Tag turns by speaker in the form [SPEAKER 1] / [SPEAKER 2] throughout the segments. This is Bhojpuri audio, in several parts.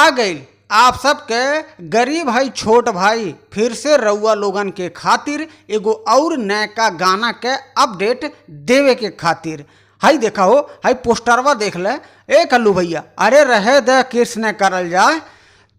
[SPEAKER 1] आ गइल आप सबके गरीब है छोट भाई फिर से रउआ लोगन के खातिर एगो और नयका गाना के अपडेट देवे के खातिर। हई देखा हो, हई पोस्टरवा देख ले। ए कल्लू भैया, अरे रहे दे, किस न करल जाए।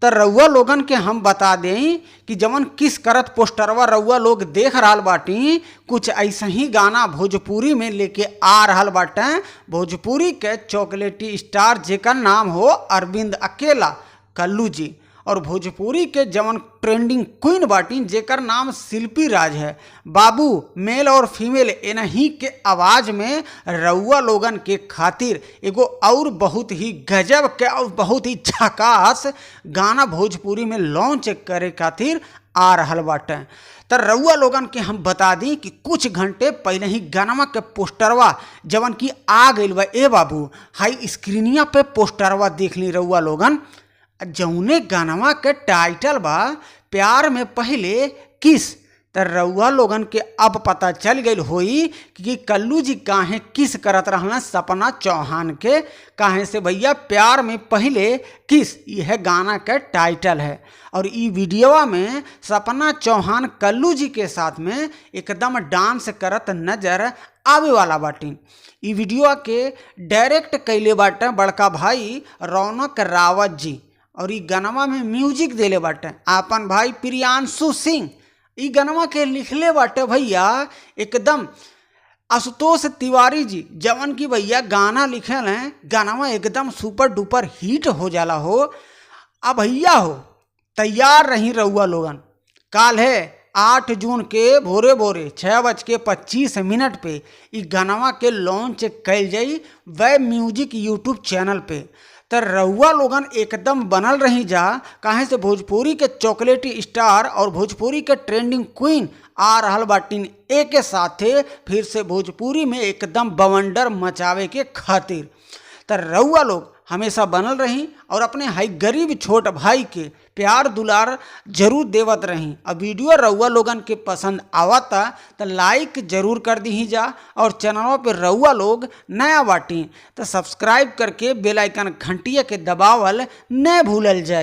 [SPEAKER 1] त रउआ लोगन के हम बता दें कि जवन किस करत पोस्टरवा रउआ लोग देख रहल बाटी, कुछ ऐसे ही गाना भोजपुरी में लेके आ रहल बाटे। भोजपुरी के चॉकलेटी स्टार जेकर नाम हो अरविंद अकेला कल्लू जी, और भोजपुरी के जवन ट्रेंडिंग क्वीन बाटी जेकर नाम शिल्पी राज है। बाबू मेल और फीमेल इन्हीं के आवाज़ में रउआ लोगन के खातिर एगो और बहुत ही गजब के और बहुत ही झकास गाना भोजपुरी में लॉन्च करे खातिर आ रहल बाटे। त रउआ लोगन के हम बता दी कि कुछ घंटे पहले ही गानवा के पोस्टरवा जवन की आ गइल बा। ए बाबू, हाई स्क्रीनिया पे पोस्टरवा देख ली रउआ लोगन। जौने गानवा के टाइटल बा प्यार में पहले किस, त रउआ लोगन के अब पता चल गइल होई कि कल्लू जी काहे किस करत रहलन सपना चौहान के। काहे से भैया प्यार में पहले किस यह गाना के टाइटल है। और ई वीडियोवा में सपना चौहान कल्लू जी के साथ में एकदम डांस करत नजर आवे वाला बाटी। ई वीडियो के डायरेक्ट कैले बाटे बड़का भाई रौनक रावत जी, और ई गानवा में म्यूजिक देले बाटे आपन भाई प्रियांशु सिंह। ई गानवा के लिखले बाटे भैया एकदम आशुतोष तिवारी जी, जवन की भैया गाना लिखल हैं। गानवा एकदम सुपर डुपर हिट हो जाला हो। अब भैया हो, तैयार रही रउआ लोगन। काल है 8 जून के भोरे भोरे 6:25 पे ई गानवा के लॉन्च कैल जाई वह म्यूजिक यूट्यूब चैनल पे। त रउआ लोगन एकदम बनल रही जा, काहे से भोजपुरी के चॉकलेटी स्टार और भोजपुरी के ट्रेंडिंग क्वीन आ रहल बाटिन एक साथे फिर से भोजपुरी में एकदम बवंडर मचावे के खातिर। त रउआ लोग हमेशा बनल रही और अपने हाई गरीब छोट भाई के प्यार दुलार जरूर देवत रही। अब वीडियो रउआ लोगन के पसंद आवता त लाइक जरूर कर दी जा, और चैनलों पे रउआ लोग नया बाटी त सब्सक्राइब करके बेल आइकन घंटिया के दबावल न भूलल जाए।